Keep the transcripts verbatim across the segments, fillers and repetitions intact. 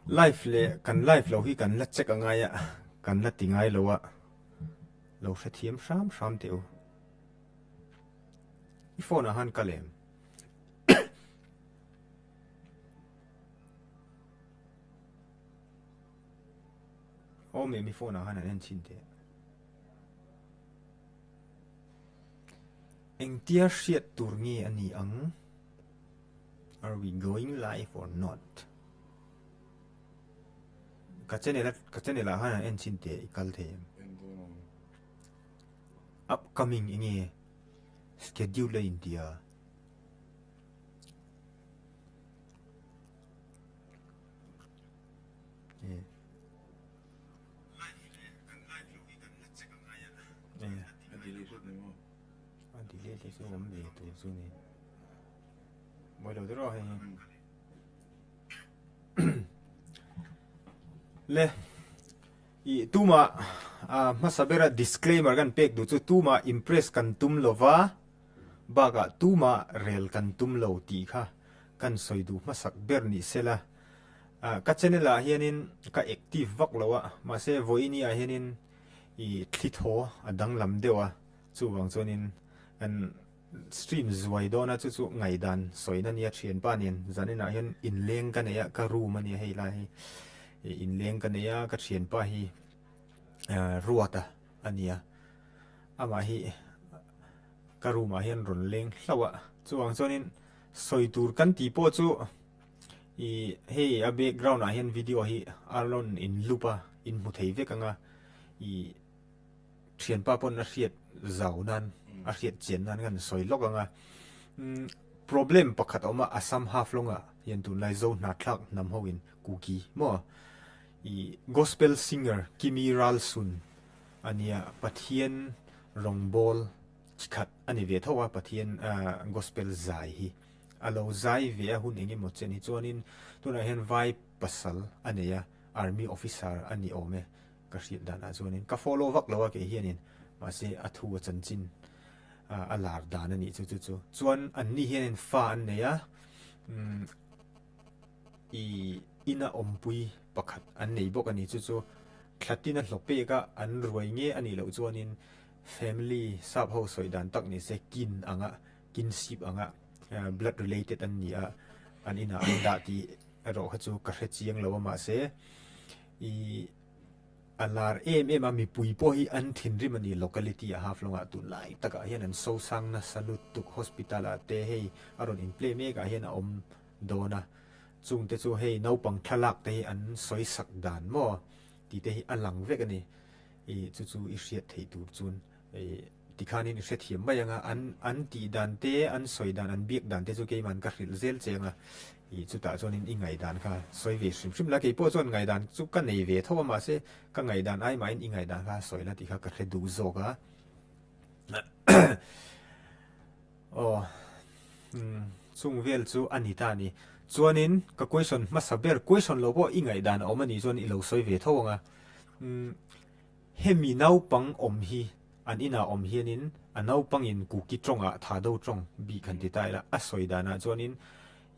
Live le kan live lo hi kan la check a ngai a, kan la ti ngai lo a. Lo hrethiam hram hram teh u. I phone-a han ka lem. Aw, mi, mi phone-a han an en chin teh. Engtia hriat tur nge a ni ang? Are we going live or not? Ka channel-a, ka channel-a han an en chin teh i kal thei. Upcoming enge schedule la intia. Eh. Eh. A delay te chu awm ve tur chu ni. Mawi lo deuh rawh hei. Le, i tuma, a, hmasa bera disclaimer kan pek duh chu tuma impress kan tum lo va, baka tuma rel kan tum lo ti kha kan sawi duh hmasak ber ni sela. A, ka channel-a hianin ka active vak lo a, mahse, vawinia hianin i thli thaw a danglam deuh a, chuvang chuanin kan stream zuai dawn a, chu chu ngaidan sawina nia, ṭhianpa nen zaninah hian inleng ka nei a, ka room a nia hei lai hi. I inleng ka nei a, ka ṭhianpa hi, eh, Ruata a nia. Amah hi ka room-ah hian rawn leng hlauh a. Chuvang chuanin sawi tur kan ti pawh chu, i, hei a background-ah hian video hi a rawn in loop a, in hmu thei vek ang a. I, ṭhianpa pawn a hriat zau nan, a hriat chian nan kan sawi lawk ang a. Mm, problem pakhat a awm a, Assam Haflong-ah hian tunlai Zo hnathlak hnam hoin Kuki maw, i gospel singer Kimi Ralsun a nia, Pathian rawngbawl chi khat a ni ve tho a, Pathian, ah, gospel zai hi a lo zai ve a, hun eng emaw chen hi chuanin tunah hian vai pasal a nei a, army officer a ni awm e. Ka hriat danah chuanin ka follow vak lo a kei hianin, mahse, a thu a chanchin, a, a lar dan a nih chu chu chu. Chuan anni hianin fa an nei a, mm, i ina awmpui pakhat an nei bawk a ni chu chu. Thla tina hlawpek a an ruai nge a nih loh chuanin family sap ho sawi dan tak ni se, kin anga, kin sip anga, a, blood related an ni a, an ina an dah tih erawh kha chu ka hre chiang lo a, mahse, i, a lar em em a, mipui pawh hi an thinrim a ni, locality a Haflong-ah tunlai takah hian an sosang nasa lutuk, hospital-ah te hei a rawn inplay mek ah hian a awm dawn a, chungte chu hei naupang thlalak te hi an sawisak dan maw tih te hi a lang vek a ni. I, chu chu i hriat theih tur chuan, i, tikhanin i hrethiam mai anga, an, an tih dan te, an sawi dan, an biak dan te chu keiman ka hrilh zel che anga, i, chutah chuanin i ngaidan kha sawi ve hrim hrim la, kei pawh chuan ngaidan chu ka nei ve tho a, mahse, ka ngaidan ai mahin i ngaidan kha sawi la tih kha ka hre duh zawk a. Aw, hmm, chung vel chu a ni ta ni. Chuanin ka question hmasa ber, question lo pawh i ngaidan a awm a ni chuan i lo sawi ve tho anga. Hmm, hemi naupang awm hi, an ina awm hianin, a naupangin Kuki ṭawngah, Thado ṭawng bik han ti ta ila, a sawi danah chuanin,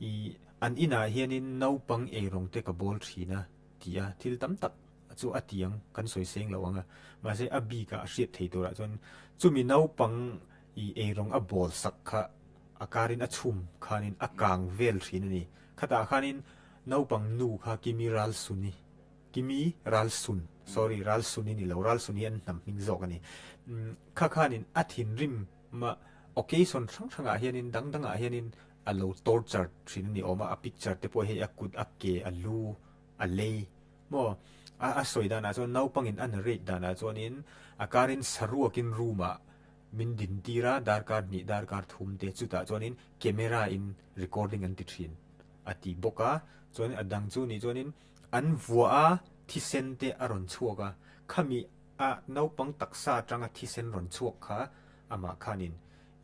i, an inah hianin naupang eirawng te ka bawl ṭhin a, tia thil tam tak chu a ti ang, kan sawi seng lo ang a. Mahse, a bikah a hriat thei turah chuan chumi naupang i eirawng a bawl sak kha a karin a chhum khanin a kang vel ṭhin a ni. Khatah khanin naupang nu kha Kimi Ralsuni, Kimi Ralsun, sorry, Ralsuni ni lo, Ralsuni an hnam hming zawk a ni. Mm, kha khanin a thinrim ma occasion hrang hrangah hianin, dang dangah hianin a lo torture ṭhin a ni awm a, a picture te pawh hei a kut, a ke, a lu, a lei, maw? A, a sawi danah chuan, naupangin a narrate danah chuanin, a karin saruakin room-ah min din tir a, darkar hnih, darkar thum te, chutah chuanin camera-in recording an ti ṭhin a ti bawk a. Chuanin a dang chu ni chuanin, an vua a thisen te a rawn chhuak a, khami a naupang taksa aṭanga thisen rawn chhuak kha, amah khanin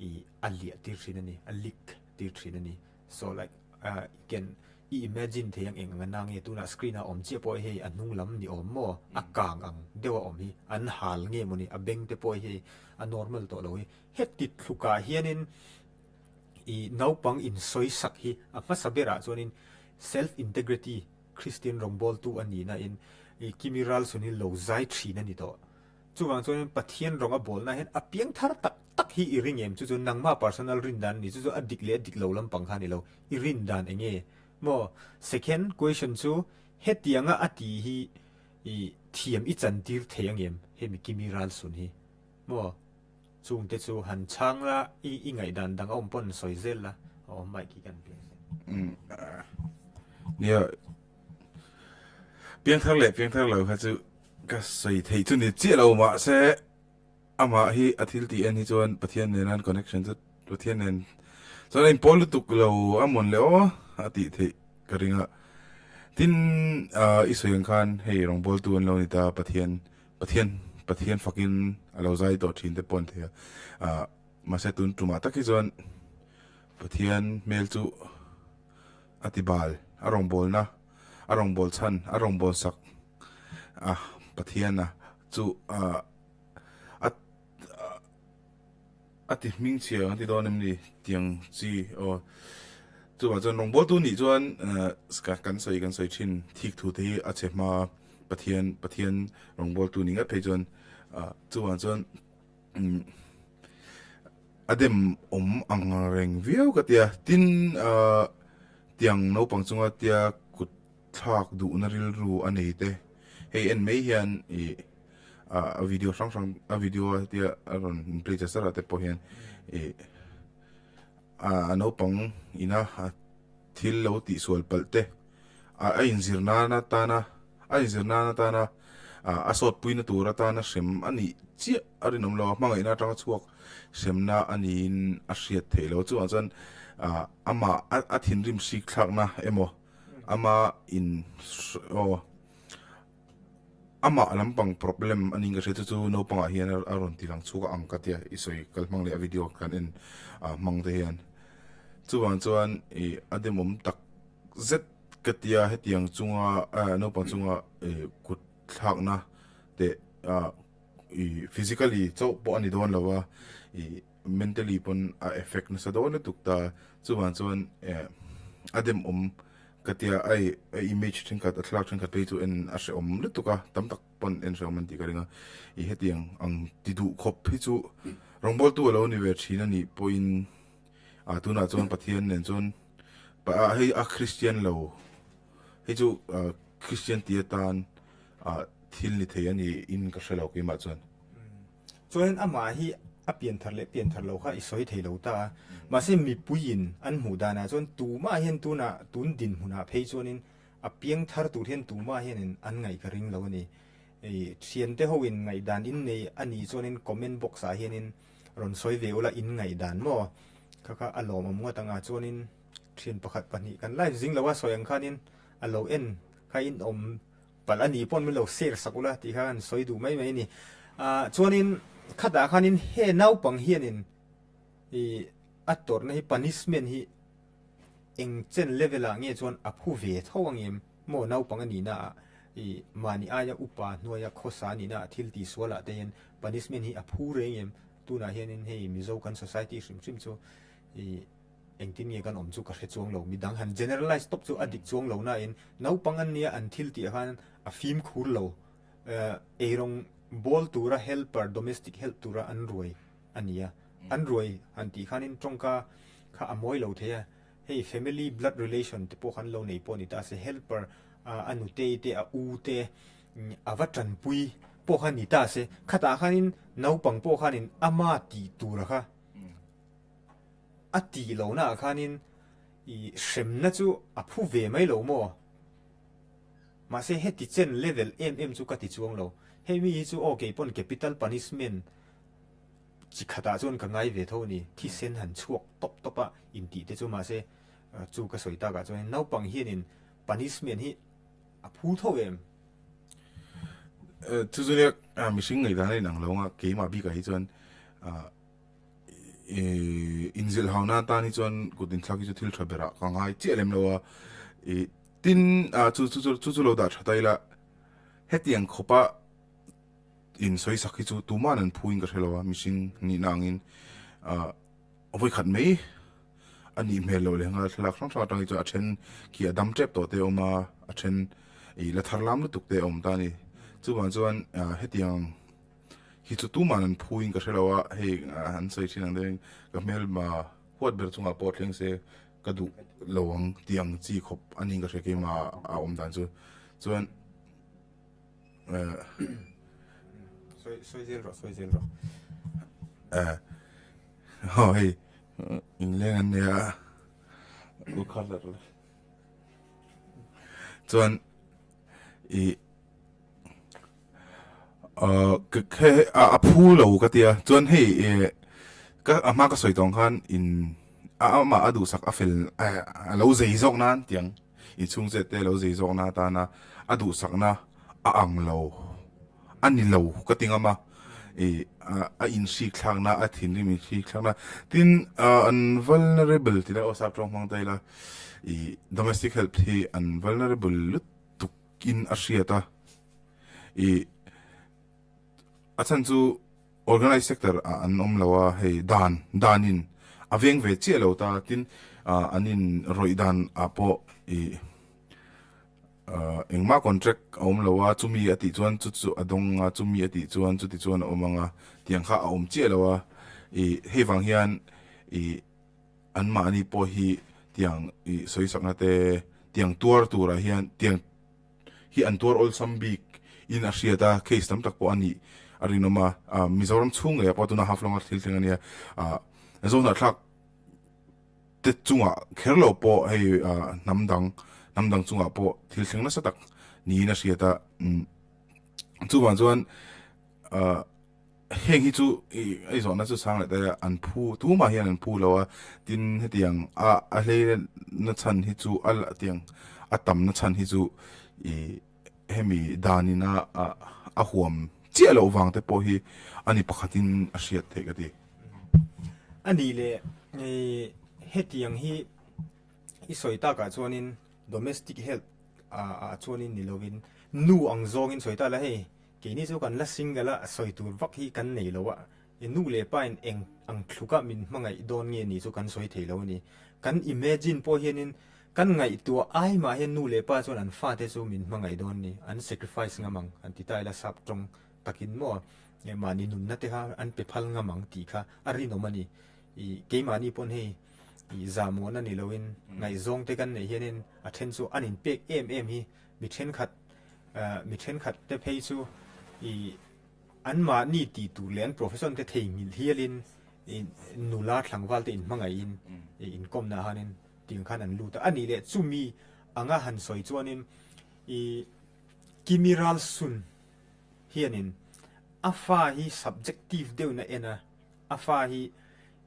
i a liah tir ṭhin a ni, a leak tir ṭhin a ni. So, like, uh, i ken i imagine thei ang eng anga na nge, tunah screen-a awm chiah pawh hei a hnung lam ni awm maw, a kang ang deuh a awm hi, an hal nge maw ni, a beng te pawh hei a normal tawh lo hi. Heti thlukah hianin i naupang insawisak hi a hmasa berah chuanin self integrity Christian rawngbawltu a nina in, i Kimi Ralsun hi lo zai ṭhin a ni tawh. Chuvang chuan Pathian rawng a bawlna hian a piangthar tak tak hi i ring em chu chu nangma personal rin dan ni chu chu a dik leh a dik lo lampang kha ni lo, i rin dan eng nge? Maw, second question chu, hetianga a ti hi i thiam i chantir thei ang em, hemi Kimi Ralsun hi? Maw, chungte chu han chhang la, i, i ngaihdan dang a awm pawn sawi zel la. Aw, mic hi kan pe. Mm, ah, nia, piangthar leh piangthar lo kha chu ka sawi thei chu ni chiah lo, mahse, amah hi a thil ti en hi chuan Pathian nen an connection chu, Pathian nen chuan a inpawl lutuk lo a mawn le aw, a tih theih ka ring a. Tin, ah, i sawi ang khan hei rawngbawltu an lo ni ta, Pathian, Pathian, Pathian fakin a lo zai tawh ṭhin te pawh an thei a. Ah, mahse, tun tumah tak hi chuan Pathian hmel chu a tibal, a rawngbawlna, a rawngbawl chhan, a rawngbawl sak, a, Pathian a chu, a, a, a ti hming chhia ang ti dawn em ni tiang chi, aw. Chuvang chuan rawngbawltu nih chuan, eh, ka, kan sawi, kan sawi ṭhin, thik thu te hi a chhe hma, Pathian, Pathian rawngbawltu ni ngat phei chuan, ah, chuvang chuan, um, a dem awm ang reng viau ka tia. Tin, ah, tiang naupang chunga tia kut thlak duhna rilru a nei te. Hei en mai hian i, ah, a video hrang hrang, a video a tia a rawn play char char a te pawh hian i, a, a naupang ina a thil lo tih sual palh te, a, a inzir nan atana, a inzir nan atana, a, a sawtpuina tur atana hrem a nih chiah a rinawm lo a, hmangaihna atanga chhuak hremna a niin a hriat theih lo. Chuvang chuan, a, amah a, a thinrim hrik thlakna emaw, ama in, aw, amah lampang problem a ning ka hre chu chu naupangah hian a, a rawn ti lang chhuak ang ka tia, i sawi kal hmang leh a video kan en, a, hmang te hian. Chuvang chuan i a demawm tak zet ka tia, hetiang chunga, a, naupang chunga, e, kut thlakna te, a, i physically chauh pawh a ni dawn lo a, i mentally pawn a effect nasa dawn lutuk ta. Chuvang chuan, eh, a demawm ka tia, a, a image ṭhenkhat, a thlalak ṭhenkhat phei chu en a hrehawm lutuk a, tam tak pawn en hrehawm an tih ka ring a. I hetiang ang ti duh khawp hi chu rawngbawltu a lo ni ve ṭhin a nih pawhin, a, tunah chuan Pathian nen chuan pa, a, hei a Christian lo, hei chu, a, Christian ti atan, a, thil ni thei a niin ka hre lo keimah chuan. Chuan amah hi a pianthar leh pianthar lo kha i sawi thei lo ta a. Mahse, mipuiin an hmuh danah chuan tumah hian tuna, tun dinhmunah phei chuanin a piangthar tur hian tumah hianin an ngaih ka ring lo a ni. Ei, ṭhiante hoin ngaihdan in nei a nih chuanin comment box-ah hianin rawn sawi ve ula in ngaihdan maw? Kha kha a lawmawm ngawt anga chuanin ṭhian pakhat pahnih kan live zing lo a, sawi ang khanin a lo en kha in awm palh a ni pawn min lo share sak ula tih kha an sawi duh mai mai a ni. Ah, chuanin khatah khanin he naupang hianin i a tawrhna hi, punishment hi eng chen level-ah nge chuan a phu ve tho ang em? Maw, naupang a nina a, i mahni aia upa hnuaia khawsa a nina a thil tih sualah te hian punishment hi a phu reng em? Tunah hianin hei Mizo kan society hrim hrim chu i engtin nge kan awm chu ka hre chuang lo. Midang han generalize tawp chu a dik chuang lo nain, naupang an nia an thil tih khan a fimkhur lo. Eh, eirawng bawl tura helper, domestic help tura an ruai a nia. An ruai han tih khanin ṭawngka kha a mawi lo thei a. Hei family blood relation te pawh khan lo nei pawh ni ta se, helper, a, a nu te, te, a u te, mm, a va ṭanpui pawh khan ni ta se. Khatah khanin naupang pawh khanin ama tih tura kha a tih lohna ah khanin i hremna chu a phu ve mai lo maw? Mahse, heti chen level em em chu ka ti chuang lo. Hemi hi chu, aw, kei pawn capital punishment chi khatah chuan ka ngai ve tho a ni. Thisen han chhuak tawp tawp a intih te chu, mahse, a, chu ka sawi takah chuan naupang hianin punishment hi a phu tho em? Eh, chu chu nia, a, mihring ngaihdan a inang lo ang a, keimah bikah hi chuan, a, eh, inzilhhauna atan hi chuan kut inthlak hi chu thil ṭha berah ka ngai chiah lem lo a. Eh, tin, a, chu, chu, chu, chu, chu lo dah ṭha ta ila. Hetiang khawpa insawisak hi chu tuman an phuin ka hre lo a, mihring nihna angin, a, a vawi khat mai a nih hmel lo le nga thlalak hrang hrang aṭang hi chu a ṭhen khi a dam ṭep tawh te a awm a, a ṭhen i la thar lam lutuk te a awm ta a ni. Chuvang chuan, a, hetiang hi chu tuman an phuin ka hre lo a, hei, a, an sawi ṭhin ang deuhin ka hmel ma huat ber chungah pawh thleng se ka duh lo ang tih ang chi khawp a nih ka hre, keima a awm dan chu. Chuan, eh, Sawi, sawi zel rawh, sawi zel rawh. Eh, hei, in leng an nia, u khat la. Chuan, i, a, ka, he, a, a phu lo ka tia. Chuan hei, e, ka, a hma ka sawi tawng khan in, a, ama a duhsak a fel, a, a lo zei zawk nan tiang. I chhung zet te lo zei zawk na tana, a duhsakna a ang lo. A ni lo ka ti ngam a. I, a, a inhrikthlakna, a thinrim inhrikthlakna. Tin, a, an vulnerable ti la, aw, sap ṭawng hmang ta ila. I, domestic help hi an vulnerable lut tukin a hriat a. I, a chhan chu organized sector a an awm lo a, hei, dan, danin a veng ve chiah lo ta, tin, a, an inrawih dan a pawh, i, a, engmah contract a awm lo a, chumi a tih chuan chu chu a dawng a, chumi a tih chuan chuti chuan a awm ang a, tiang kha a awm chiah lo a, i, hei vang hian, i, anmahni pawh hi tiang i sawisakna te, tiang tuar turah hian, tiang hi an tuar awlsam bik in a hriat a, case tam tak pawh a nih a rinawm a, a, Mizoram chhung ngei a pawh tuna Haflong-a thil thleng a nia, a, Zo hnahthlak te chungah kher lo pawh hei, a, hnam dang, hnam dang chungah pawh thil thleng nasa tak niin a hriat a, um, chuvang chuan, a, heng hi chu i, i zawhna chu sang leh te an phu, tumah hian an phu lo a, tin hetiang a, a hleina chhan hi chu a la tiang, a tamna chhan hi chu i, hemi danin a, a, a huam chiah loh vang te pawh hi a ni pakhatin a hriat theih ka ti. A ni le, e, hetiang hi i sawi takah chuanin domestic help a, a chuanin ni lovin, nu ang zawngin sawi ta la hei, keini chu kan la single a, sawi tur vak hi kan nei lo a. I nu le pain eng ang thluka min hmangaih dawn nge ni chu kan sawi thei lo a ni. Kan imagine pawh hianin kan ngaihtuah ai mah hian nu le pa chuan an fate chu min hmangaih dawn ni, an sacrifice ngam ang, an ti ta ila sap ṭawng takin maw, e, mahni nunna te kha an pe phal ngam ang tih kha a rinawm a ni. I, keimahni pawn hei, i, zamawna ni loin, mm, ngaihzawng te kan nei hianin a ṭhen chu an inpek em em hi, mi ṭhenkhat, a, mi ṭhenkhat te phei chu, i, anmahni ti tur leh an profession te theinghil hialin, i, nula tlangval te inhmangaihin, mm, i, inkawmna hanin tiang khan an lut a. A ni leh chumi anga han sawi chuanin, i, Kimi Ralsun hianin a fa hi subjective deuhin a en a, a fa hi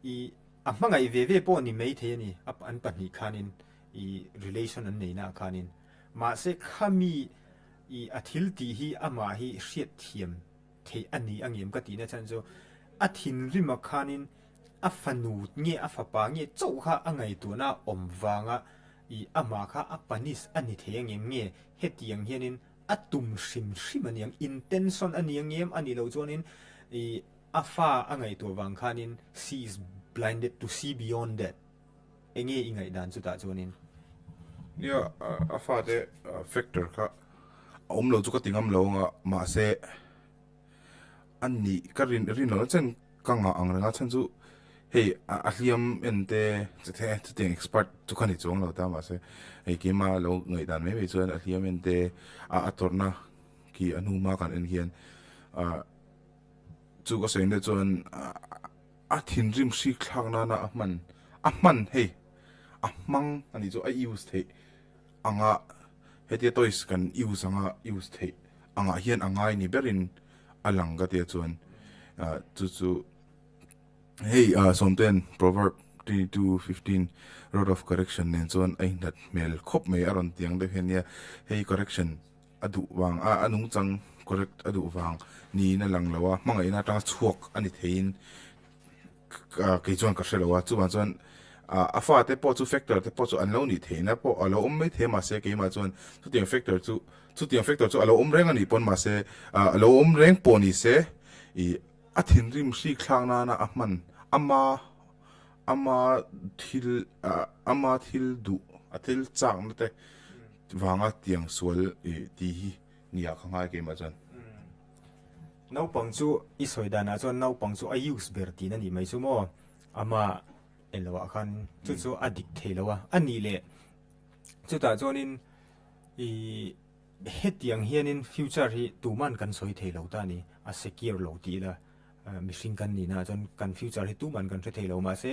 i a hmangaih ve ve pawh ni mai thei a ni, a, an pahnih khanin i relation an neina khanin. Mahse, khami i a thil tih hi amah hi hriat thiam thei a ni angem ka tihna chhan chu, a thinrim a khanin a fanu nge, a fapa nge chauh kha a ngaihtuahna awm vanga i amah kha a punish a ni thei angem nge, hetiang hianin a tum hrim hrim a ni ang, intention a ni angem a ni lo chuanin i a fa a ngaihtuah vang khanin she is blinded to see beyond that. Enge i ngaihdan chu tah chuanin? Nia, a, a fate, a, factor kha a awm lo chu ka ti ngam lo anga, mahse, a nih ka rin, rin lo chen ka ngah ang renga chhan chu, hei, a, a hliam en te, chuthe, chutiang expert chu ka ni chuang lo ta, mahse, hei, keima lo ngaihdan mai mai chuan a hliam en te, a, a tawrhna khi a hnuma kan en hian, a, chu ka sawi deuh chuan, a, a thinrim hrikthlak nana a hman, a hman hei, a hmang a ni chu a use theih anga, hetia toys kan use anga use theih anga hian a ngai ni berin a lang ka tia chuan, a, chu chu hei, a, Sawmten Proverb twenty-two fifteen, rod of correction nen chuan a inhlat hmel khawp mai a rawn tiang deuh hian nia, hei correction a duh vang, a, a nungchang correct a duh vang niin a lang lo a, hmangaihna aṭanga chhuak a ni theiin, k-, a, kei chuan ka hre lo a, chuvang chuan, a, a fate pawh chu, factor te pawh chu an lo nih theihna pawh a lo awm mai thei, mahse, keimah chuan chutiang factor chu, chutiang factor chu a lo awm reng a nih pawn, mahse, a, a lo awm reng pawh ni se, i, a thinrim hrikthlak nana a hman, ama, ama thil, a, ama thil duh, a thil chakna te vanga tiang suol, e, ti hi nia ka ngai keima chuan. Naupang chu i sawi danah chuan naupang chu a use ber tina ni mai chu maw? Ama en lo ah khan chu chu a dik thei lo a. A nih leh, chutah chuanin i hetiang hianin future hi tuman kan sawi thei lo ta ni, a secure lo ti ila, a, mihring kan nina chuan kan future hi tuman kan hre thei lo, mahse,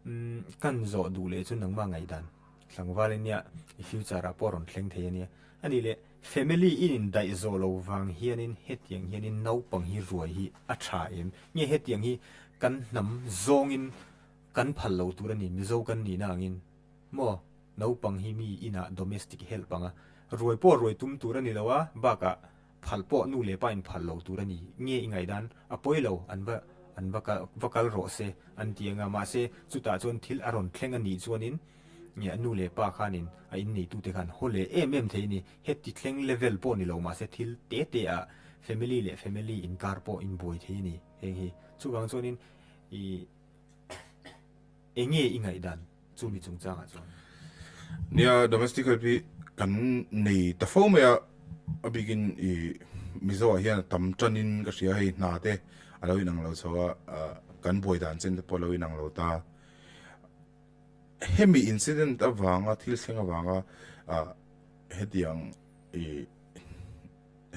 mm, kan zawh duh leh chu nangma ngaidan tlangvalin nia i future-ah pawh rawn thleng thei a nia. A nih leh, family in indaih zawh lo vang hianin hetiang hianin naupang hi ruai hi a ṭha em? Nge hetiang hi kan hnam zawngin kan phal lo tur a ni, Mizo kan nina angin maw? Naupang hi mi ina domestic help anga ruai pawh ruai tum tur a ni lo a, bakah phal pawh nu leh pa in phal lo tur a ni. Nge i ngaidan a pawi lo, an va, an va kal, va kal rawh se an ti anga, mahse, chutah chuan thil a rawn thleng a nih chuanin, nge a nu leh pa khanin a in neitute khan haw leh em em thei a ni. Heti thleng level pawh ni lo, mahse, thil te te a family leh family inkar pawh inbuai thei a ni. Heng hi chuvang chuanin i enge i ngaihdan chu mi chungchangah chuan? Nia, domestic help hi kan nei ta fo mai a, a bikin i Mizoah hian a tam ṭanin ka hria, hei hna te a lo inang lo chho a, a, kan buai dan chen te pawh lo inang lo ta. Hemi incident avanga, thil thleng avanga, a, hetiang i,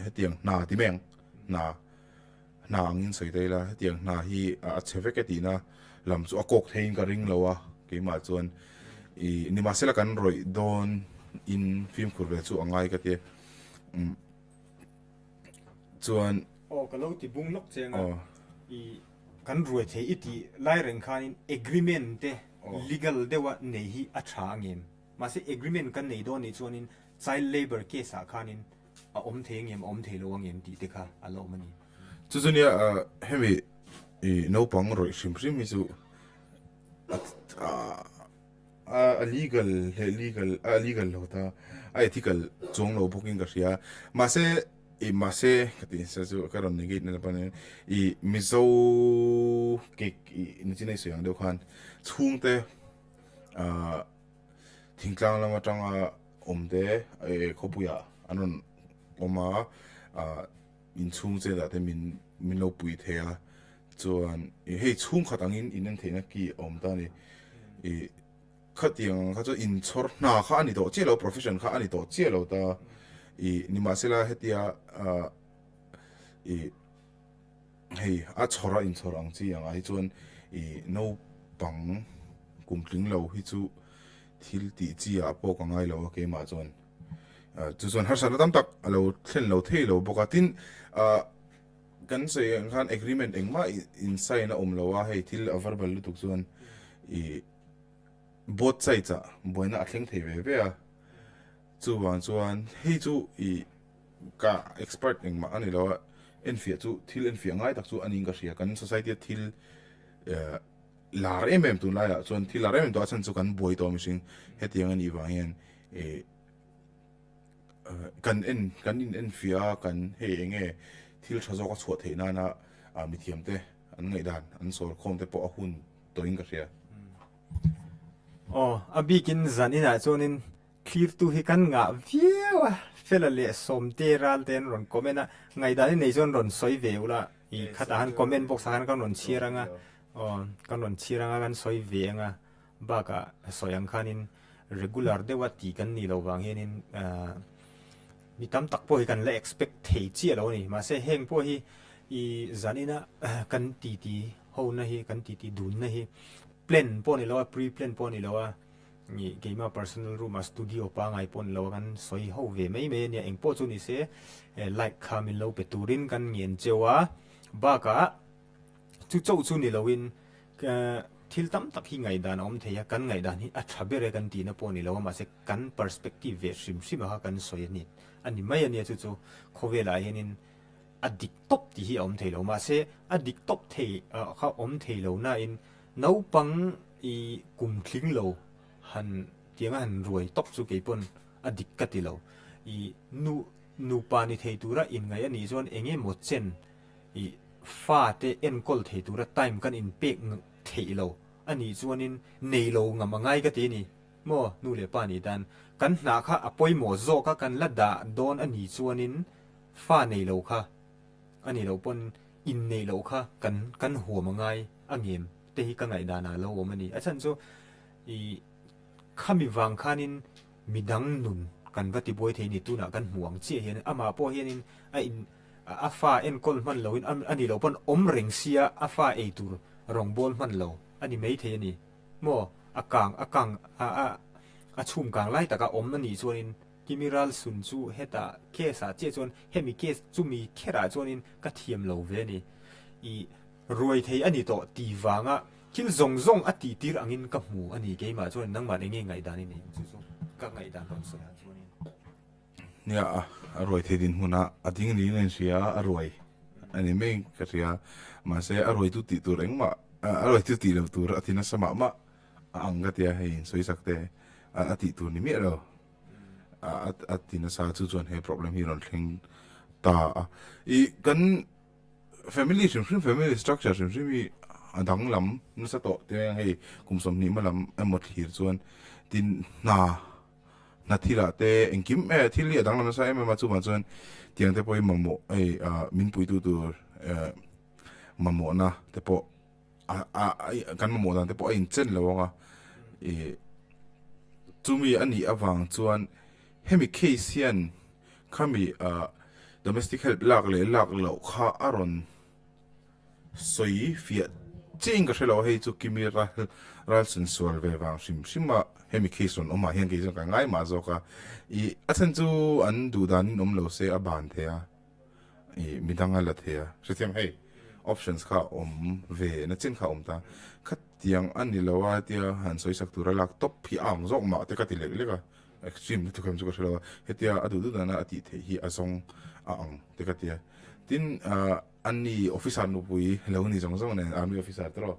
hetiang hna ti meng, hna, hna angin sawi ta ila, hetiang hna hi a, a chhe vek e tihna lam chu a kawk theiin ka ring lo a, keimah chuan i, nimahsela kan rawih dawn in fimkhur ve chu a ngai ka ti. Um, chuan aw, ka lo ti bung lawk che anga. Aw. I kan ruai thei i tih lai reng khanin agreement te, aw, legal deuha nei hi a ṭha angem? Mahse, agreement kan nei dawn nih chuanin child labour case-ah khanin a awm thei angem, a awm thei lo angem tih te kha a la awm a ni. Chu chu nia, a, hemi i naupang rawih hrim hrim hi chu a, a, a legal, he legal, a legal lo ta, a ethical chuang lo bawkin ka hria. Mahse, i mahse ka tih sa chu ka rawn negate na panin, i Mizo kek i ni chin ei sawi ang deuh khan chhungte, a, thingtlang lam aṭanga awm te, e, khawpuiah an rawn awm a, a, inchhung chetah te min, min lo pui thei a. Chuan, i, hei chhung khat angin in en theihna ki a awm ta a ni. I, khatiang kha chu inchhawr hna kha a ni tawh chiah lo, profession kha a ni tawh chiah lo ta. I, nimahsela hetia, a, i, hei, a chhawra inchhawr ang chi ang a, hi chuan i naupang kum tling lo hi chu thil tih chi ah pawh ka ngai lo a, keimah chuan, a, chu chuan harsatna tam tak a lo thlen lo thei lo bawk a. Tin, a, kan sawi ang khan agreement engmah i, in sign a awm lo a, hei, thil a verbal lutuk chuan i both sides-ah buaina a thleng thei ve ve a. Chuvang chuan hei chu i ka expert engmah a ni lo a, enfiah chu, thil enfiah ngai tak chu a ning ka hria. Kan society-a thil, eh, lar em em tun laiah chuan, thil lar em em tawh a chhan chu kan buai tawh mihring hetiang a nih vang hian, eh, eh, kan en, kan in enfiah a, kan hei eng nge thil ṭha zawk a chhuah theih nana, a, mithiam te an ngaihdan, an sawl khawm te pawh a hun tawhin ka hria. Aw, a bikin zan inah chuanin thlirtu hi kan ngah viau a, Fela leh Sawmte Ralte an rawn comment a, ngaihdan i nei chuan rawn sawi ve ula, i khata han comment box-ah khan kan rawn chhiar anga, aw, kan rawn chhiar anga, kan sawi ve anga. Bakah sawi ang khanin regular deuha tih kan nih loh vang hianin, ah, mi tam tak pawh hi kan la expect thei chiah lo a ni. Mahse, heng pawh hi i zanina, ah, kan titi hona hi, kan titi dunna hi plan pawh ni lo a, pre plan pawh ni lo a, i keima personal room-a studio pangngai pawh ni lo a, kan sawi ho ve mai mai a nia. Eng pawh chu ni se, eh, like kha min lo pe turin kan ngen cheu a. Bakah chu chauh chu ni loin, ka, thil tam tak hi ngaihdan a awm thei a, kan ngaihdan hi a ṭha ber e kan tihna pawh ni lo a, mahse, kan perspective ve hrim hrim a kha kan sawi a ni, a ni mai a nia. Chu chu khawvelah hianin a dik tawp tih hi a awm thei lo, mahse, a dik tawp thei, a, kha awm thei lo nain naupang i kum tling lo han tianga han ruai tawp chu kei pawn a dik ka ti lo. I nu, nupa ni thei tura inngaih a nih chuan eng emaw chen i fate enkawl thei tura time kan inpek ng-, theih lo. A ni chuanin nei lo ngam a ngai ka ti ni. Maw, nu le pa ni dan. Kan hna kha a poimaw zawk a, kan la dah dawn a ni chuanin fa nei lo kha. A ni lo pawn in nei lo kha kan, kan huam a ngai a ngem te hi ka ngaihdan a lo awm a ni. A chhan chu i khami vang khanin midang nun kan va ti buai thei ni, tunah kan hmu ang chiah hian, amah pawh hianin a in, a, a fa enkawl hman loin, a, a ni lo pawn awm reng sia a fa ei tur rawngbawl hman lo a ni mai thei a ni. Maw, a kang, a kang, a, a, a chhum kang lai taka awm a nih chuanin, Kimi Ralsun chu heta case-ah chiah chuan, hemi case chumi kherah chuanin ka thiam lo ve a ni. I ruai thei a ni tawh ti vanga thil zawng zawng a tihtir angin ka hmu a ni. Keimah chuan nangmah enge ngaihdan i nei chu chu ka ngaihdan rawn sawi a chuanin. Nia, a, a ruai thei dinhmuna a ding niin a inhria a, a ruai a ni mai ka hria. Mahse, a ruaitu tih tur engmah, a, a ruaitu tih lo tur a ti nasa mah mah a ang ka tia, hei insawisak te a, a tih tur ni miah lo. A, a, a ti nasa chu chuan he problem hi rawn thleng ta a. I kan family hrim hrim, family structure hrim hrim hi a danglam nasa tawh te, hei kum sawmhnih ma lam emaw thlir chuan tin hna, hna thilah te engkim, eh, thil hi a danglam nasa em em a, chuvang chuan tiang te pawh hi mamawh, hei, ah, min puitu tur, eh, mamawhna te pawh a, a, a, kan mamawh dan te pawh a inchen lo ang a. I, chumi a nih avang chuan hemi case hian khami, ah, domestic help lak leh lak loh kha a rawn sawi fiah chiang ka hre lo, hei chu Kimi Ral, Ralsun sual ve vang hrim hrim a hemi case rawn awm a hian kei chuan ka ngai mah zawk a. I, a chhan chu an duh danin awm lo se a ban thei a. I, midang a la thei a. Hrethiam hei, options kha awm ve, na chin kha awm ta. Khatiang a ni lo a, tia han sawisak tura lak tawp hi a ang zawk mah te ka ti lek lek a. Extreme lutuk em chu ka hre lo a. Hetia a duh duh dana a tih theih hi a zawng a ang te ka tia. Tin, ah, an ni officer nupui lo ni zawng zawng nen, army officer te rawh.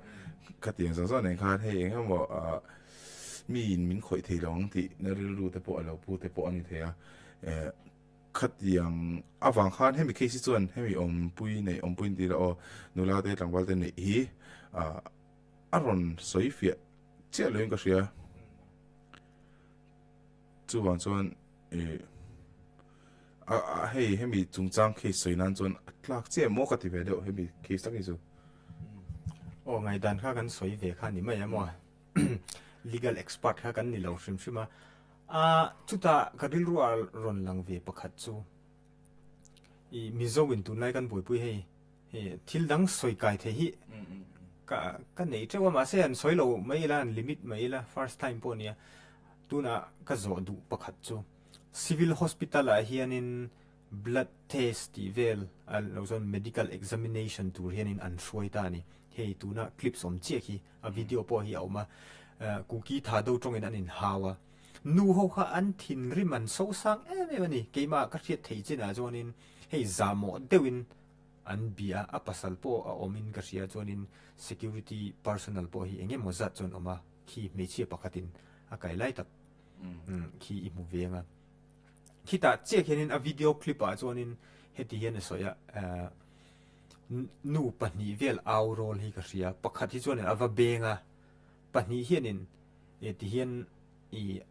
Khatiang zawng zawng nen khan hei eng emaw, ah, miin min khawih thei lo ang tih na rilru te pawh a lo pu te pawh a ni thei a. Eh, khatiang avang khan hemi case hi chuan hemi awmpui nei, awmpui an ti la aw, nula te tlangval te neih hi, ah, a rawn sawi fiah chiah loin ka hria. Chuvang chuan, eh, a, a, hei, hemi chungchang case sawi nan chuan a tlak chiah maw ka ti ve deuh, hemi case tak hi chu. Aw, ngaihdan kha kan sawi ve kha ni mai a maw? Legal expert kha kan ni lo hrim hrim a. A, chuta ka rilru a rawn lang ve pakhat chu, i, Mizo in tunlai kan buaipui hei, hei, thil dang sawi kai thei hi ka, ka nei teuh a, mahse an sawi lo mai ila, an limit mai ila, first time pawh nia. Tuna ka zawh duh pakhat chu, civil hospital-ah hianin blood test tih vel, a lo chuan medical examination tur hianin an hruai ta a ni. Hei tuna clips awm chiah hi, a video pawh hi a awm a, eh, Kuki Thado ṭawngin an inhau a. Nu ho kha an thinrim an sosang em em a ni. Keimah ka hriat theih chinah chuanin hei zamawh deuhin an bia a, pasal pawh a awmin ka hria chuanin security personnel pawh hi eng emaw zat chuan awm a, khi hmeichhia pakhatin a kai lai tak, mm, khi i hmu ve ang a. Khitah chiah hianin a video clip-ah chuanin heti hian a sawi a, eh, n-, nu pahnih vel au rawl hi ka hria. Pakhat hi chuan a va beng a, pahnih hianin, eh, ti hian i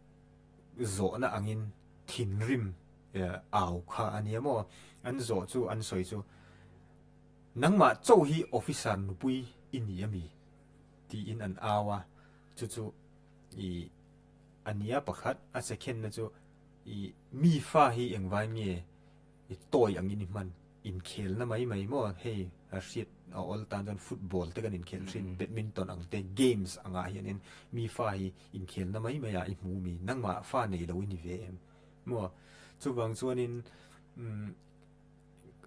zawhna angin thinrim, eh, au kha a nia maw? An zawh chu, an sawi chu, "Nangmah chauh hi officer nupui i ni a mi?" tiin an au a. Chu chu i a nia pakhat, a second-na chu i mi fa hi engvai nge i tawi angin i hman, inkhelna mai mai maw, hei, a hriat a awl tan chuan football te kan inkhel ṭhin, badminton ang te, games angah hianin mi fa hi inkhelna mai mai a i hmu mi, nangmah fa nei lo i ni ve em? Maw, chuvang chuanin, mm,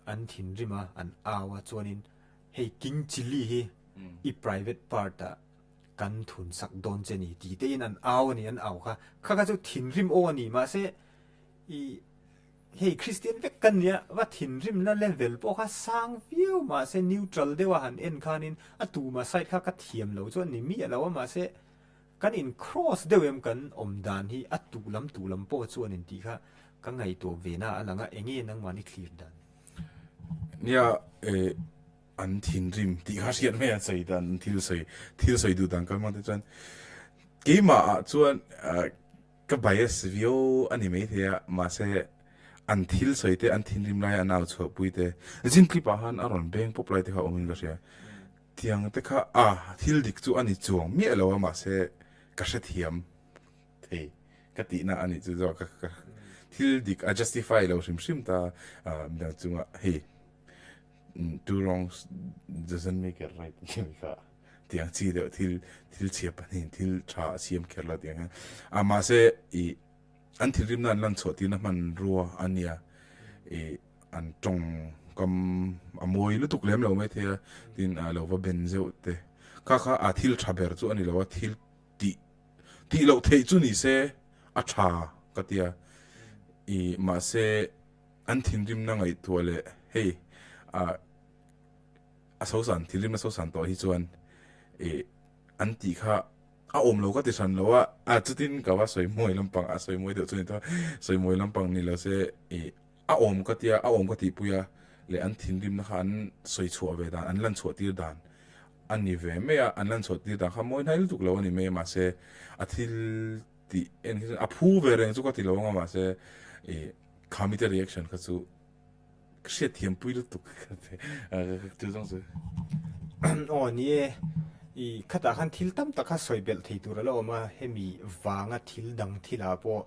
an thinrim a, an au a, chuanin hei king chilli hi i private part-ah kan thun sak dawn che ni, ti te in an au a ni, an au kha. Kha kha chu thinrim aw a ni, mahse, i, hei Christian vek kan nia, va thinrimna level pawh kha sang viau, mahse, neutral deuha han en khanin a tuma side kha ka thiam lo chu a ni miah lo a, mahse, kan in cross deuh em kan awm dan hi a tu lam, tu lam pawh chuan in tih kha ka ngaihtuah ve na a lang a, eng nge nangmahni thlir dan? Nia, eh, an thinrim tih kha hriat mai an sawi dan, thil sawi, thil sawi duh dan kan hmang te chuan, keimah ah chuan, ah, ka bias view a ni mai thei a, mahse, an thil sawi te, an thinrim lai a nau chhuahpui te, zin clip ah khan a rawn beng pawp lai te kha awmin ka hria. Tiang te kha, a, thil dik chu a ni chuang miah lo a, mahse, ka hrethiam thei ka tihna a ni chu, zaw ka, ka, thil dik a justify lo hrim hrim ta, ah, midang chunga hei, mm, two wrongs doesn't make a right tih kha. Tiang chi deuh, thil, thil chhia pahnihin thil ṭha a siam kher lo tiang kha. A, mahse, i, an thilrimna an lan chhuah tirna hmanrua a nia. I, an ṭawngkam a mawi lutuk lem lo mai thei a, tin, a, lo va ben zeuh te. Kha kha a thil ṭha ber chu a ni lo a, thil tih, tih loh theih chu ni se a ṭha ka tia. I, mahse, an thinrimna ngaihtuah leh, hei, a, a sosan, thilrimna sosan tawh hi chuan, i, an tih kha a awm lo ka ti hran lo a, a, chutin ka va sawi mawi lampang, a sawi mawi deuh chu ni ta, sawi mawi lampang ni lo se, i, a awm ka tia, a awm ka tihpui a, leh an thinrimna kha an sawi chhuah ve dan, an lan chhuah tir dan a ni ve mai a, an lan chhuah tir dan kha mawi hnai lutuk lo a ni mai, mahse, a thil tih en khi a phu ve reng chu ka ti lo anga, mahse, i, kha mite reaction kha chu ka hriatthiampui lutuk ka ti, a, chu zawng chu. Aw, ni e, i, khatah khan thil tam tak kha sawi belh thei tur a la awm a, hemi vanga thil dang thilah pawh,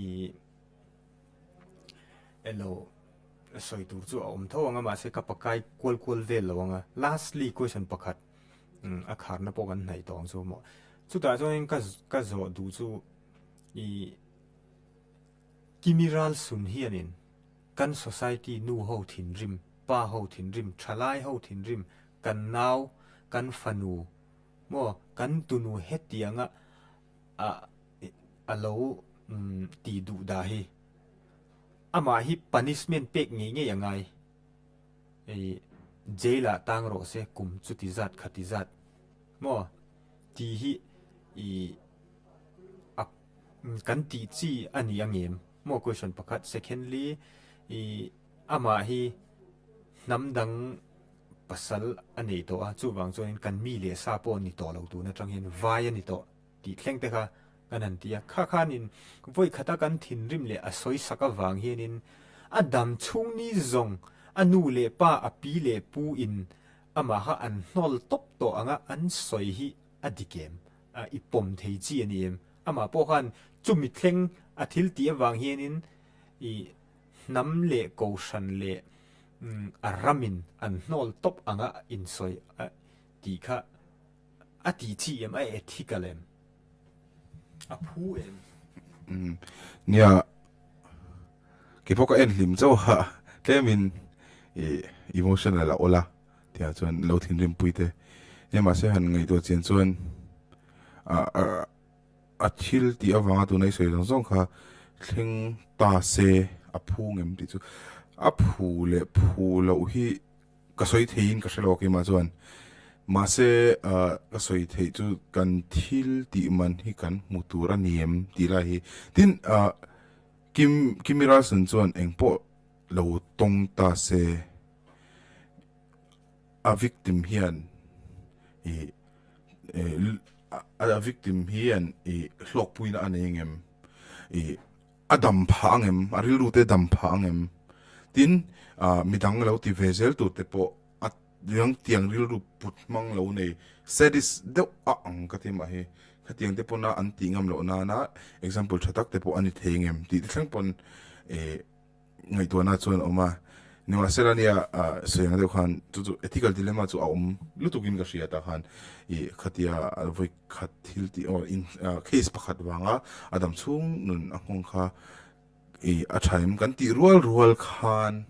i, elo sawi tur chu a awm tho anga, mahse, ka pakai kual kual vel lo anga. Lastly, question pakhat, mm, a kharna pawh kan hnai tawh ang chu maw. Chutah chuan ka, ka zawh duh chu, i, Kimi Ralsun hianin kan society nu ho thinrim, pa ho thinrim, ṭhalai ho thinrim, kan nau, kan fanu, maw, kan tunu hetianga a, a lo, mm, ti duh da hi. Amah hi punishment pek ngei ngei a ngai. Ei, jail-ah tang rawh se, kum chuti zat, khati zat. Maw, ti hi, i, a, mm, kan tih chi a ni ang em? Maw, question pakhat. Secondly, i, amah hi hnam dang pasal a nei tawh a, chuvang chuanin kan mi leh sa pawh ni tawh lo tun aṭang hian vai a ni tawh tih thleng te kha kan han ti a. Kha khanin vawi khata kan thinrim leh a sawisak avang hianin a dam chhung ni zawng a nu leh pa, a pi leh pu in amah kha an hnawl tawp tawh anga an sawi hi a dik em? A, i pawm thei chi a ni em? Amah pawh khan chumi thleng a thil tih avang hianin i hnam leh kohhran leh, mm, a ramin an hnawl tawp anga insawi a tih kha a tih chi em, a ethical em? A phu em? Mm, nia, kei pawh ka en hlim chauh a, tlemin, i, emotional a awl a, tia chuan lo thinrimpui te. Nia, mahse, han ngaihtuah chian chuan, a, a, a thil tih avanga tuna i sawi zawng zawng kha thleng ta se, a phu ngem tih chu. A phu leh phu loh hi ka sawi theiin ka hre lo a keimah chuan. Mahse, ah, ka sawi theih chu kan thil tih man hi kan hmu tur a ni em tih lai hi. Tin, ah, Kim, Kimi Ralsun chuan engpawh lo tawng ta se, a victim hian i, eh, l-, a, a victim hian i hlawkpuina a nei ang em? I, a dam phah ang em? A rilru te dam phah ang em? Tin, ah, midang lo ti ve zel tur te pawh a tiang, tiang rilru put hmang lo nei, sadist deuh a ang ka ti mah hi. Khatiang te pawna an tih ngam loh nana example ṭha tak te pawh a ni thei ang em tih te thleng pawn, eh, ngaihtuahna chuan a awm a. Nimahsela nia, ah, sawi ang deuh khan, chu chu ethical dilemma chu a awm lutukin ka hria ta khan, i, khatia, a vawi khat thil tih, aw, in, ah, case pakhat vanga a dam chhung nun a nghawng kha, i, a ṭha em kan tih rual rual khan,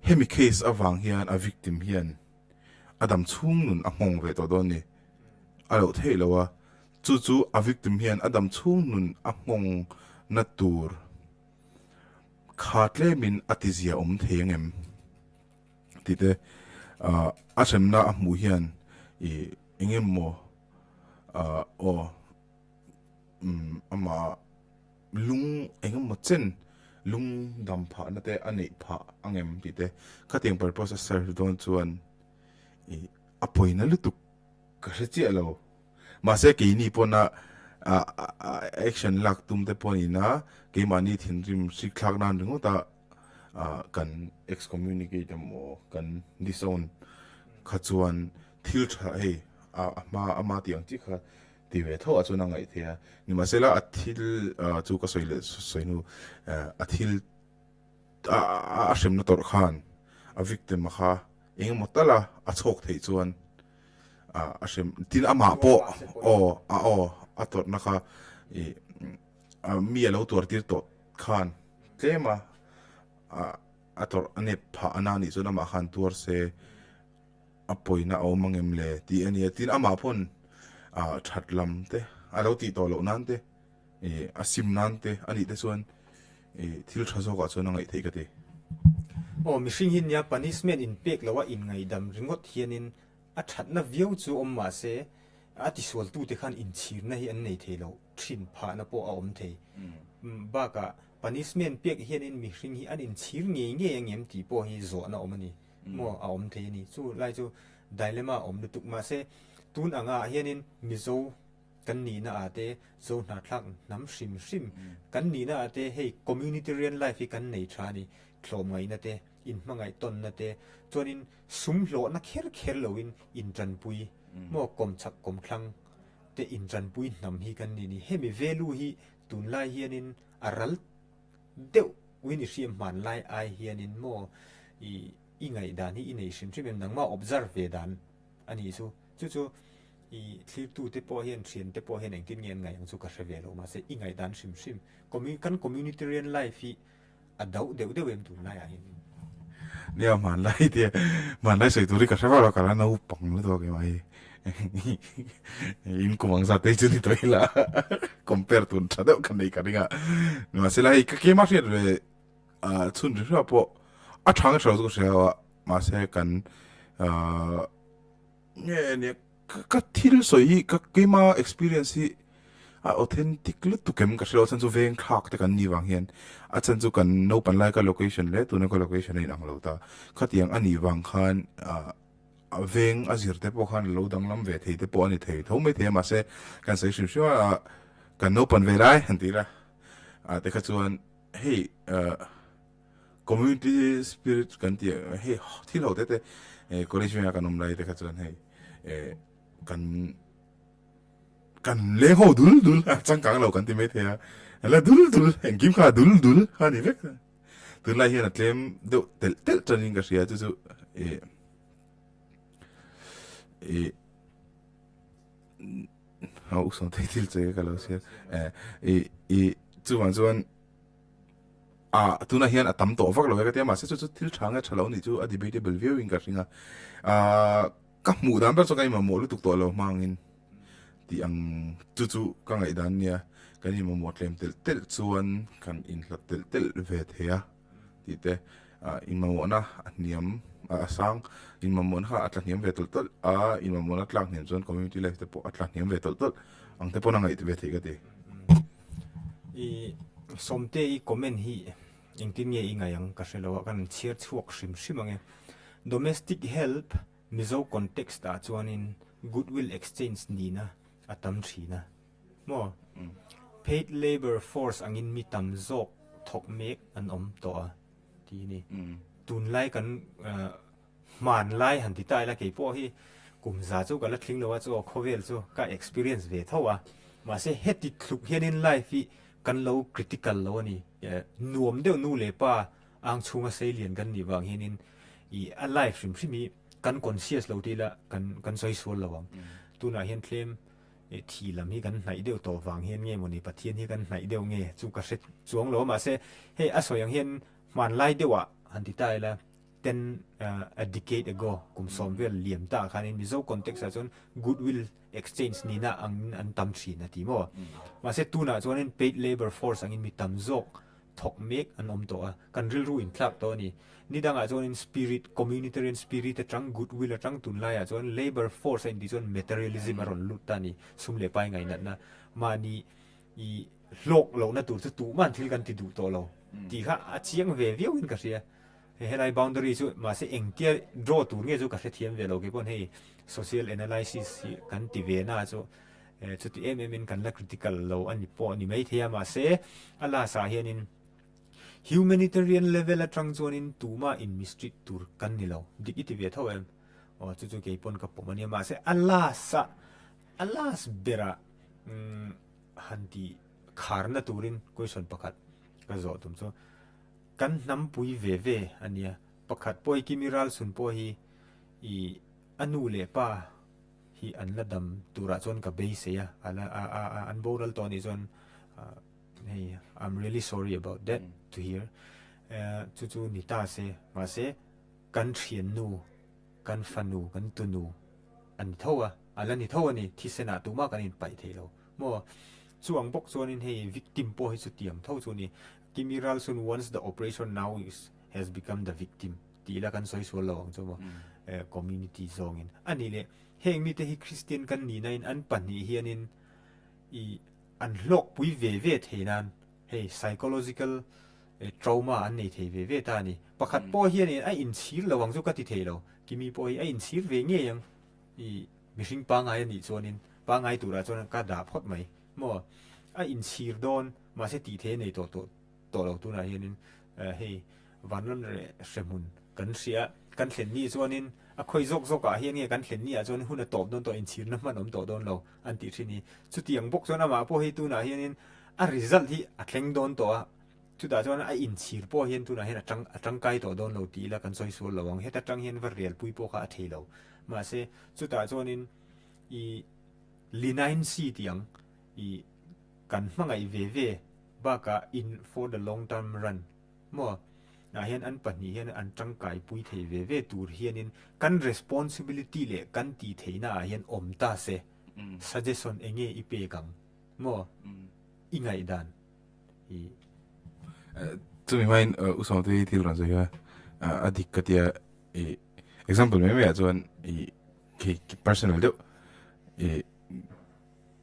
hemi case avang hian a victim hian a dam chhung nun a nghawng ve tawh dawn ni? A lo thei lo a. Chu chu a victim hian a dam chhung nun a nghawng na tur kha tlemin a tizia awm thei ang em? Tih te, ah, a hremna a hmuh hian i eng emaw, ah, aw, um, ama lung eng emaw chen lung dam phahna te a neih phah ang em tih te. Khatiang purpose a serve dawn chuan I, a poina lutuk ka hre chiah lo. Mahse, keini pawna, a, a, a, action lak tum te pawh ni na, keimahni thinrim hrik thlak nan ringawta, a, kan excommunicate emaw, kan disown kha chuan thil ṭha hei, a, a hma, ama tiang chi kha ti ve tho a chuan a ngaih thei a. Ni mahse la, a thil, a, chu ka sawi leh, sawi hnu, a, a thil a, a, a hremna tawrh khan, a victim a kha, engemaw tala a chhawk theih chuan, a, a hrem, tin amah pawh, aw, a, aw, a tawrhna kha, i, a, mi a lo tuar tir tawh khan, tlema, a, a tawrh a nep phah a na nih chuan amah khan tuar se, a poina a awm ang em le, ti a nia. Tin, amah pawn, a, ṭhat lam te, a lo tih tawh loh nan te, e, a sim nan te, a nih te chuan, e, thil ṭha zawkah chuan a ngaih theih ka ti. Aw, mihring hi nia punishment in pek lo a, in ngaihdam ringawt hianin a ṭhatna viau chu awm mah se, a tisualtu te khan inchhirna hi an nei thei lo, ṭhin phahna pawh a awm thei. Mm. Mm, bakah punishment pek hianin mihring hi an inchhir ngei ngei ang em tih pawh hi zawhna awm a ni. Mm. Maw, a awm thei a ni. Chu lai chu dilemma a awm lutuk. Mahse, tun anga hianin Mizo kan nihna a te, Zo hnahthlak hnam hrim hrim, mm, kan nihna a te, hei, communitarian life hi kan nei ṭha a ni, tlawmngaihna te, inhmangaih tawnna te, chuanin sum hlawhna kher kher loin inṭanpui, mm, maw, kawmchhak kawmthlang te inṭanpui hnam hi kan ni ni. Hemi value hi tunlai hianin a ral deuhin i hriat hmanlai ai hianin maw, i, i ngaihdan hi i nei hrim hrim em, nangma observe ve dan a ni chu. Chu chu, i, thlirtu te pawh hian, ṭhiante pawh hian engtin nge an ngaih ang chu ka hre ve lo, mahse, i ngaihdan hrim hrim. Commu-, kan communitarian life hi a dauh deuh deuh em tunlaiah hian? Nia, hmanlai tia, hmanlai sawi tur hi ka hre vak lo, ka la naupang lutuk em a hi. In kum ang zat te chu ni tawh ila. Compare tun ṭha deuh ka nei ka ring a. Mahse, lai ka keima hriat ve, a, chhun ri hra pawh a ṭha nge ṭha lo chu ka hria a. Mahse, kan, a, nge nia, ka, ka thil sawi hi, ka keima experience hi a authentic lutuk em ka hre lo, a chhan chu veng thlak te kan ni vang hian, a chhan chu kan naupan lai ka location leh tuna ka location a inang lo ta. Khatiang a ni vang khan, a, a veng a zir te pawh khan lo danglam ve thei te pawh a ni thei tho mai thei a, mahse, kan sawi hrim hrim a, kan naupan ve lai han ti la. A, te kha chuan, hei, a, community spirit kan ti a, hei, thil ho te te, eh, college venga kan awm lai te kha chuan hei, eh, kan, kan leng ho dul dul, a changkang lo kan ti mai thei a. La dul dul, engkim kha dul dul kha ni vek. Tunlai hian a tlem deuh telh telh ṭanin ka hria chu chu, eh, eh, Hau, u sawm thei thil che ka lo sia. Eh, i, i, chuvang chuan, a, tunah hian a tam tawh vak lo e ka tia, mahse, chu chu thil ṭha nge ṭha lo nih chu a debatable viau in ka hring a. A, ka hmuh dan ber chu ka i mamawh lutuk tawh lo hmangin tih ang chu chu ka ngaihdan nia. Kan i mamawh tlem telh telh chuan kan inhlat telh telh ve thei a. Tih te, a, in mamawhna a hniam, a, a sang, in mamawhna kha a tla hniam ve tawlh tawlh a, in mamawhna tlak hniam chuan community life te pawh a tla hniam ve tawlh tawlh ang te pawh a ngaih ve thei ka ti. I, Sawmte i comment hi engtin nge i ngaih ang ka hre lo a, kan chhiar chhuak hrim hrim ang e. Domestic help, Mizo context ah chuanin goodwill exchange nina a tam ṭhin a. Maw? Mm. Paid labour force angin mi tam zawk thawk mek an awm tawh a, ti ni. Mm. Tunlai kan, eh, hmanlai han ti ta ila, kei pawh hi kum za chu ka la tling lo a, chu khawvel chu ka experience ve tho a. Mahse, heti thluk hianin life hi kan lo critical lo a ni. Eh, nuam deuh nu leh pa ang chhunga seilian kan nih vang hianin, i, a life hrim hrim hi kan conscious lo ti la, kan, kan sawi sual lo ang. Mm. Tunah hian tlem, eh, thi lam hi kan hnaih deuh tawh vang hian nge maw ni, Pathian hi kan hnaih deuh nge, chu ka hre chuang lo. Mahse, hei, a sawi ang hian hmanlai deuhah han ti ta ila, ten, uh, a decade ago, kum sawm vel liam ta khanin Mizo context ah chuan goodwill exchange nina ang an tam ṭhin a ti maw? Mm. Mahse, tunah chuanin paid labour force angin mi tam zawk thawk mek an awm tawh a, kan rilru in thlak tawh a ni. Ni dangah chuanin spirit, communitarian spirit aṭang, goodwill aṭang, tunlaiah chuan labour force a inti chuan materialism a rawn lut ta a ni, sum leh pai ngainatna. Mahni i hlawk lohna tur chu tuman thil kan ti duh tawh lo. Mm. Tih kha a chiang ve viauin ka hria. He, helai boundary chu mahse engtia draw tur nge chu ka hre thiam ve lo, kei pawn hei social analysis hi kan ti ve na chu, eh, chuti em em in kan la critical lo a ni pawh ni mai thei a, mahse a lasa hianin humanitarian level atang chuanin tuma in mistreat tur kan ni lo, dik i ti ve tho em? Aw, chu chu kei pawn ka pawm a nia, mahse a lasa, a last bera, mm, han ti kharna turin question pakhat ka zawh tum chu, kan hnampui ve ve a nia. Pakhat pawh hi Kimi Ralsun pawh hi i a nu leh pa hi an la dam tura chuan ka beisei a, a la, a, a, a, an boral tawh a nih chuan, uh, hei, I'm really sorry about that to hear. Uh, chu chu ni ta se, mahse kan ṭhiannu, kan fanu, kan tunu a ni tho a, a la ni tho a ni, thisenah tuma kan inpaih thei lo. Maw, chuang bawk chuanin hei victim pawh hi chutiang tho chu ni. Kimi Ralsun, once the oppressor, now is, has become the victim, ti la kan sawi sual lo ang chu maw. Eh, community zawngin. A ni le, heng mite hi Christian kan nina in an pahnih hianin i an hlawkpui ve ve thei nan, hei, psychological, eh, trauma an nei thei ve ve ta ni. Pakhat pawh hianin a inchhir lo ang chu ka ti thei lo. Kimi pawh hi a inchhir ve ngei ang. I mihring pangngai a nih chuanin, pangngai tura chuan ka dah phawt mai. Maw, a inchhir dawn, mahse tih theih a nei tawh, tawh, tawh lo tunah hianin, eh, hei, vanram leh hrehmun kan hria, kan thlen ni chuanin, a khawi zawk zawkah hian nge kan thlen ni ah chuan hun a tawp dawn tawh, inchhirna hman awm tawh dawn lo, an tih ṭhin hi. Chutiang bawk chuan amah pawh hi tunah hianin a result hi a thleng dawn tawh a, chutah chuan a inchhir pawh hian tunah hian a ṭang, a ṭangkai tawh dawn lo ti ila kan sawi sual lo ang. Heta ṭang hian va relpui pawh kha a thei lo. Mahse, chutah chuanin i linainsi tiang i kan hmangaih ve ve bakah in for the long term run maw, ah hian an pahnih hian an ṭangkaipui thei ve ve tur hianin kan responsibility leh kan tih theihna ah hian awm ta se. Suggestion enge i pek ang maw? I ngaihdan. I, eh, chumi hmain, eh, u Sawmte hi thil rawn sawi kha, eh, a dik ka tia, i, example mai mai ah chuan, i, khi, khi personal deuh, i,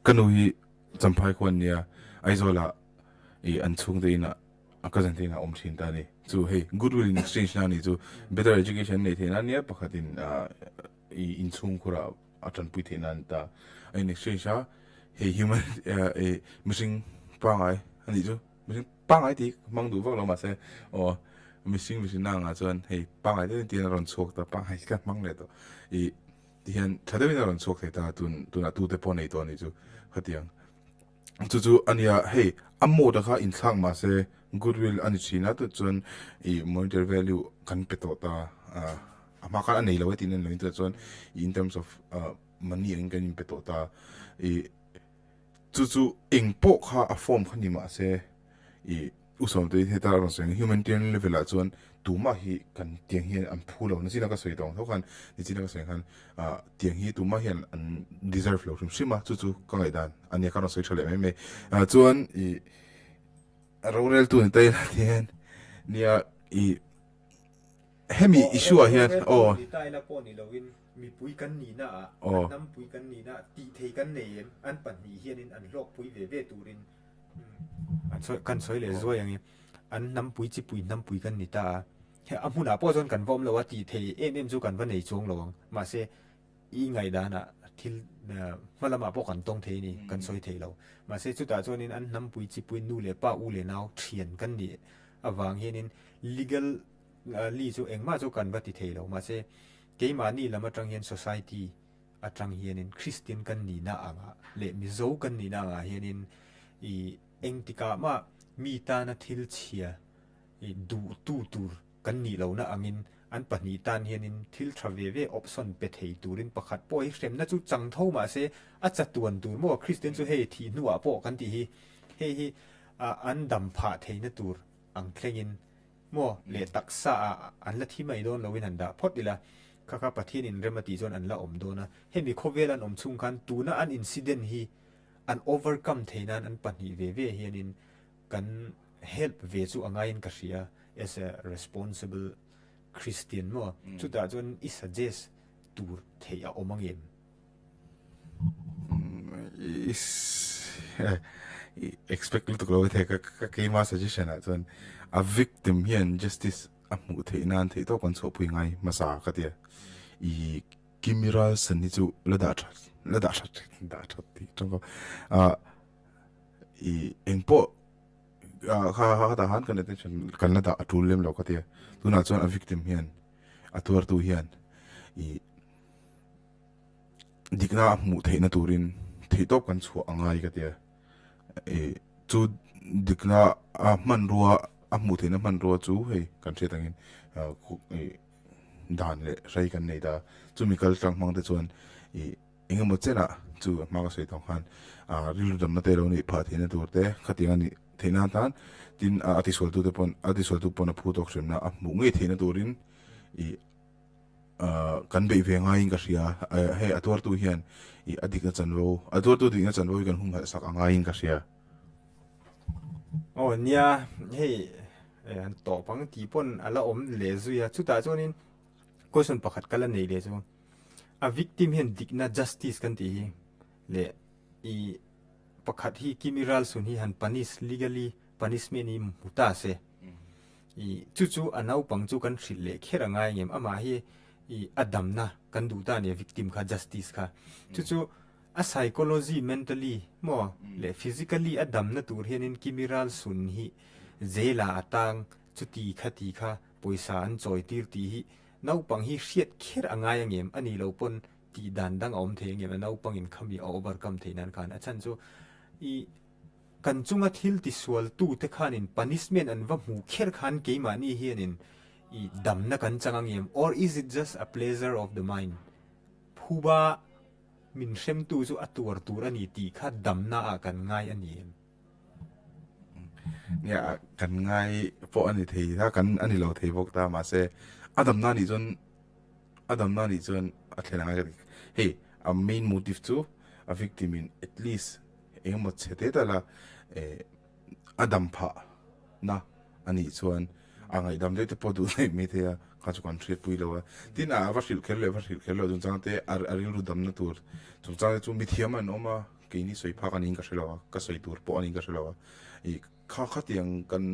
ka nu hi Champhai khuan nia, Aizawla, i, an chhungte ina, a cousin te ina awm ṭhin ta ni. Chu hei, goodwill in exchange na ni chu, better education nei theihna nia, pakhatin, ah, i, inchhung khura a ṭanpui theihna ni ta. A in exchange a, hei human, eh, eh, mihring pangngai a nih chu. Mihring pangngai ti hmang duh vak lo mahse, aw, mihring, mihring na anga chuan hei pangngai te tiin a rawn chhuak ta, pangngai ka hmang leh tawh. I, ti hian ṭha deuhin a rawn chhuak thei ta, tun, tunah tute pawh nei tawh a nih chu, khatiang. Chu chu a nia, hei, a mode kha inthlak mahse, goodwill a ni ṭhin a, tu chuan i monetary value kan pe tawh ta, a, a hma khan a nei lo e tih nan lo in, tu chuan i in terms of, a, money angin kan inpe tawh ta. I, chu chu eng pawh kha a form kha ni mahse, i, u Sawmte heta a rawn sawi ang, humanitarian level ah chuan tumah hi kan tiang hian an phu lo, nichina ka sawi tawng tho khan, nichina ka sawi khan, ah, tiang hi tumah hian an deserve lo hrim hrim a, chu chu ka ngaihdan a nia, ka rawn sawi ṭha leh mai mai. Ah, chuan i, roreltu ni ta ila tian nia, i, hemi issue ah hian, aw, ni ta ila pawh ni loin, mipui kan nina a, aw, hnampui kan nina, tih thei kan nei em, an pahnih hianin an hlawkpui ve ve turin, mm, an sawi, kan sawi leh zuai ang i, an hnampui chipui hnampui kan ni ta a. He, a hmunah pawh chuan kan va awm lo a, tih thei em em chu kan va nei chuang lo ang. Mahse, i ngaihdanah thil, eh, hma lamah pawh kan tawng thei ni, kan sawi thei lo. Mahse, chutah chuanin an hnampui chipui, nu leh pa, u leh nau ṭhian kan nih avang hianin legal, eh, li chu engmah chu kan va ti thei lo. Mahse, keimahni lam aṭang hian, society aṭang hianin, Christian kan nina anga leh Mizo kan nina anga hianin i engtikah mah mi tana thil chhia i duhtu tur kan nih lohna angin, an pahnih tan hianin thil ṭha ve ve option pe thei turin pakhat pawh hi hremna chu chang tho mahse, a chatuan tur maw, Christian chu hei thih hnuah pawh kan tih hi, hei hi, a, an dam phah theihna tur ang thlengin maw, leh taksa a, an la thi mai dawn loin han dah phawt ila, kha kha Pathian inrem a tih chuan an la awm dawn a. Hemi khawvel an awm chhung khan tuna an incident hi an overcome theih nan an pahnih ve ve hianin kan help ve chu a ngaiin ka hria, as a responsible Christian maw. Chutah chuan i suggest tur theih a awm ang em? Mm, is, i expect lutuk lo ka thei, ka, ka, keima suggestion ah chuan a victim hian justice a hmuh theih nan theihtawp kan chhuahpui ngai hmasa ka tia. I Kimi Ralston hi chu la dah ṭhat, la dah ṭhat, dah ṭhat ti ṭang ko. A, i engpawh, a, kha, kha, kha ta han kan attention kan la dah a tul lem lo ka tia. Tuna chuan a victim hian, a tuartu hian, i dikna a hmuh theihna turin theihtawp kan chhuah a ngai ka tia. E, chu dikna a hmanrua, a hmuh theihna hmanrua chu hei kan hriat angin, a, khu-, e, dan leh hrei kan nei ta. Chumi kal tlang hmang te chuan, e, engemaw chena chu a hma ka sawi tawng khan, a, rilru damna te lo neih phah theihna tur te khatiang a nih theihna tan, tin, a, a tisualtu te pawn, a tisualtu pawn a phu tawk hremna a hmuh ngei theihna turin, i, a, kan beih ve ngaiin ka hria. A, hei, a tuartu hian i a dikna chanvo, a tuartu dikna chanvo hi kan hung hal sak a ngaiin ka hria. Aw, nia, hei, eh, an tawp ang tih pawn a la awm leh zui a. Chutah chuanin question pakhat ka la nei leh chu. A victim hian dikna justice kan tih hi leh i pakhat hi Kimi Ralston hi han punish, legally punishment hi hmu ta se. I chu chu a naupang chu kan hrilh leh kher a ngai ngem, amah hi i a damna kan duh ta nia, victim kha, justice kha. Chu chu a psychology, mentally maw, leh physically a damna tur hianin Kimi Ralston hi jail-a a tang, chuti kha ti kha, pawisa an chawi tir tih hi naupang hi hriat kher a ngai a ngem, a ni lo pawn tih dan dang a awm thei a ngem, a naupangin khami a overcome thei nan khan. A chhan chu i kan chunga thil tisualtu te khanin punishment an va hmu kher khan keimahni hianin i damna kan chang a ngem, or is it just a pleasure of the mind? Phuba min hremtu chu a tuar tur a ni tih kha damna a kan ngai a ni em? Nia, kan ngai pawh a ni thei, a kan, a ni lo thei bawk ta, mahse, a damna nih chuan, a damna nih chuan a thlen a ngai ka ti. Hei, a main motive chu a victim in at least engemaw chhe te ta la, eh, a dam phah na a nih chuan a ngaihdam te te pawh duh nei mai thei a, kha chu kan hriatpui lo a. Tin, a va hrilh kher leh va hrilh kher lo chungchang te, a, a rilru damna tur chungchang te chu mithiam an awm a, keini sawi phak a niin ka hre lo a, ka sawi tur pawh a niin ka hre lo a. I kha, khatiang kan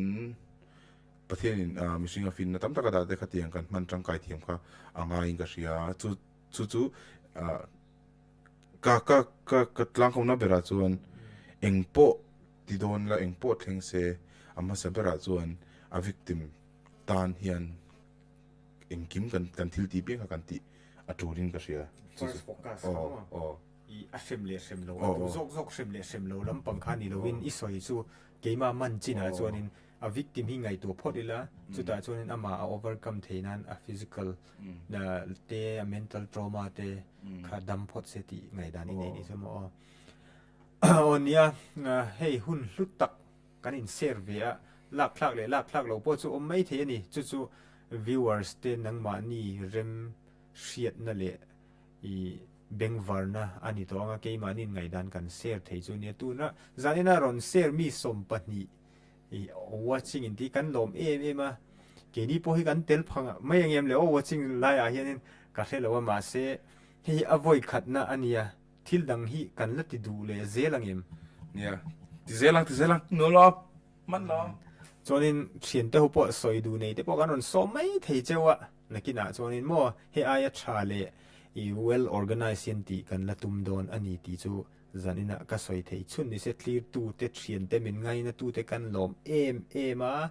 Pathianin, a, mihring a finna tam tak a dah te khatiang kan hman tangkai thiam kha a ngaiin ka hria. Chu, chu chu, a, ka, ka, ka, ka tlangkhona berah chuan engpawh ti dawn la, engpawh thleng se, a hmasa berah chuan a victim tan hian engkim kan, kan thil tih piang kha kan tih a ṭulin ka hria. Chu first chu focus, aw, aw. I a hrem leh hrem lo, aw, a tu, aw, zawk zawk hrem leh hrem lo lampang kha ni lovin, aw, i sawi chu keima man chinah, aw, chuanin a victim hi ngaihtuah phawt ila, mm, chutah chuanin ama a overcome thei nan a physical, mm, na te, a mental trauma te, mm, kha dam phawt se tih ngaihdan i nei, aw, ni chu maw. Aw nia, a, hei hun hlu tak kan in share ve a, lak thlak leh lak thlak lo pawh chu awm mai thei a ni. Chu chu viewers te nangmahni rem hriatna leh i bengvarna a ni tawh anga, keimahnin ngaihdan kan share thei chu nia. Tuna zanina rawn share mi sawm pahnih i watching in ti kan lawm em em a. Keini pawh hi kan tel phang mai ang em le, aw, watching laiah hianin ka hre lo a, mahse, hei hi a vawi khatna a nia. Thil dang hi kan la ti duh leh zel ang em? Nia, ti zel ang, ti zel ang, nuam lo, man lo. Chuanin ṭhiante ho pawh sawi duh nei te pawh kan rawn sawm mai thei cheu a. Nakinah chuanin maw, hei aia ṭha leh i well organized hian tih kan la tum dawn a ni tih chu zanina ka sawi thei chhun ni se. Thlirtu te, ṭhiante, min ngaina tu te kan lawm em em a,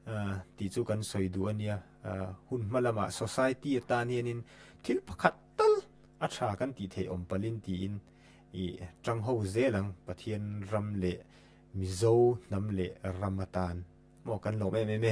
a, tih chu kan sawi duh a nia. A, hun hma lamah society atan hianin thil pakhat tal a ṭha kan tih theih awm palin tiin i ṭang ho zel ang, Pathian ram leh Mizo hnam leh ram atan. Maw, kan lawm em em e.